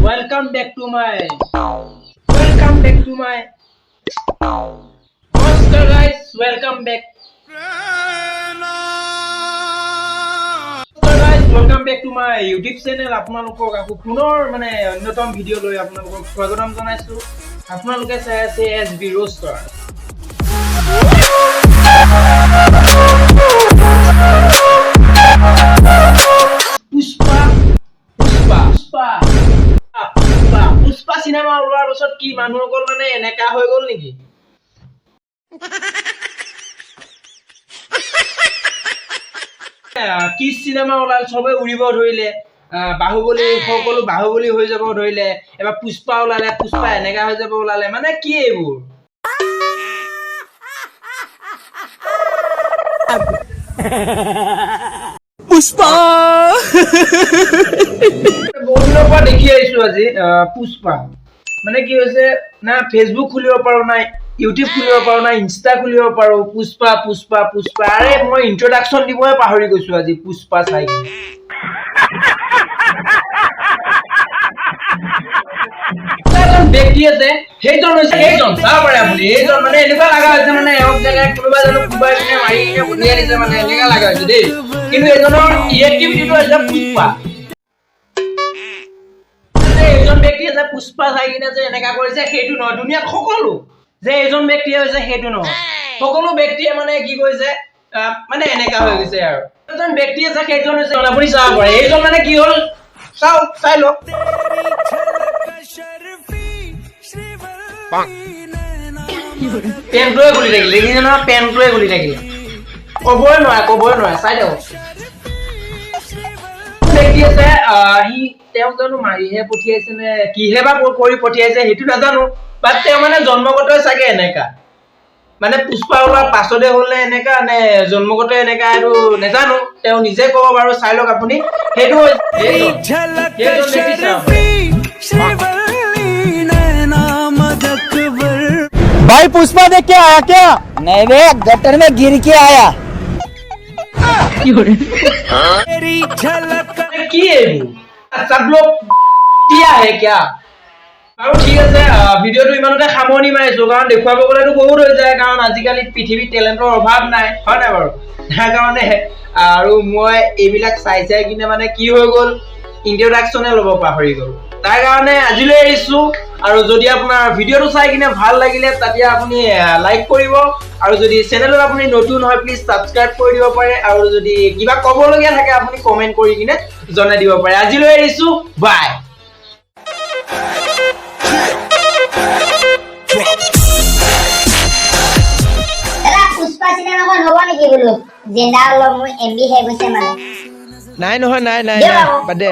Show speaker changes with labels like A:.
A: Welcome back to my নমস্কাৰ guys, welcome back guys, welcome back to my YouTube channel. আপোনালোকক আকৌ পুনৰ মানে অন্যতম ভিডিঅ' লৈ আপোনালোকক স্বাগতম জনাইছোঁ। আপোনালোকে চাই আছে S B roster. Pushpa, Pushpa, Pushpa, Pushpa, Pushpa cinema ওলোৱাৰ পাছত কি মানুহসকল মানে এনেকা হৈ গ'ল নেকি? কি চিনেমা ওলাল, চবে উৰিব ধৰিলে। বাহুবলী, সকলো বাহুবলী হৈ যাব ধৰিলে। এবাৰ পুষ্পা ওলালে, পুষ্পা এনেকা হৈ যাব ওলালে। মানে কি এইবোৰ?
B: পুষ্পা।
A: বহুত দিনৰ পৰা দেখি আহিছো আজি পুষ্পা। মানে কি হৈছে না, ফেচবুক খুলিব পাৰো না, ইউটিউব খুলিব পাৰো না, ইনষ্টা খুলিব পাৰো, পুষ্পা, পুষ্পা, পুষ্পা। আৰে, মই ইন্ট্ৰডাকশ্যন দিবহে পাহৰি গৈছো আজি পুষ্পা চাই কিনে। এজন ব্যক্তি আছে, সেইজন হৈছে সেইজন, চাব পাৰে আপুনি। এইজন মানে এনেকুৱা লগা হৈছে, মানে এওঁক জেগাত কোনোবা জানো কোবাই কিনে মাৰি কিনে উলিয়াই দিছে, মানে এনেকুৱা লগা হৈছে দেই। কিন্তু এজনৰ ক্ৰিয়েটিভিটিটো হৈছে পুষ্পা। যে এজন ব্যক্তিয়ে যে পুষ্পা চাই কিনে যে এনেকা কৰিছে সেইটো নহয়। দুনিয়াত সকলো যে এজন ব্যক্তিয়ে হৈছে সেইটো নহয়। সকলো ব্যক্তিয়ে মানে কি কৰিছে, মানে এনেকা হৈ গৈছে। আৰু এজন ব্যক্তি আছে, সেইজন হৈছে, আপুনি চাব পাৰে। এইজন মানে কি হ'ল, চাওক, চাই লওক। পেণ্টটোৱে খুলি থাকিলে, দেখিছে নহয়? পেণ্টটোৱে খুলি থাকিলে। ক'বই নোৱাৰে, ক'বই নোৱাৰে। চাই থাকক। ব্যক্তি আছে, সি তেওঁক জানো মাৰিহে পঠিয়াইছে নে কিহে বা কৰি পঠিয়াইছে সেইটো নাজানো। বাট তেওঁ মানে জন্মগতই চাগে এনেকা। মানে পুষ্পা ওলোৱাৰ পাছতে হ'ল নে এনেকা নে জন্মগত এনেকা, এইটো নাজানো, তেওঁ নিজে ক'ব বাৰু। চাই লওক আপুনি। সেইটো হৈছে সেইজন। সেইজন ব্যক্তি চাওক।
B: भाई, पुष्पा देख के आया क्या?
C: नहीं बे, गटर में गिर के आया।
A: মানে কি এইবোৰ? सब लोग দিয়া है क्या? আৰু ঠিক আছে, ভিডিঅ'টো ইমানতে সামৰণি মাৰিছো, কাৰণ দেখুৱাব গ'লেতো বহুত হৈ যায়। কাৰণ আজিকালি পৃথিৱীত টেলেণ্টৰ অভাৱ নাই, হয় নাই বাৰু? তাৰ কাৰণে আৰু মই এইবিলাক চাই চাই কিনে মানে কি হৈ গ'ল, ইন্ট্ৰডাকশ্যনে ল'ব পাহৰি গ'লো। তাৰ কাৰণে আজিলৈ এৰিছো। আৰু যদি আপোনাৰ ভিডিঅ'টো চাই কিনে ভাল লাগিলে, তেতিয়া আপুনি লাইক কৰিব। আৰু যদি চেনেলত আপুনি নতুন হয়, প্লিজ ছাবস্ক্ৰাইব কৰি দিব পাৰে। আৰু যদি কিবা ক'বলগীয়া থাকে, আপুনি কমেণ্ট কৰি কিনে জনাই দিব পাৰে। আজিলৈ এৰিছো, বাই।
D: দাদা, পুষ্পা চিনেমাখন হ'ব নেকি বোলো? জেন্দা অলপ মোৰ এমবি শেষ হৈছে মানে।
A: নাই নহয়, নাই, নাই।
D: দিয়ক
A: নাই।
D: আকৌ।
A: বাদ দে।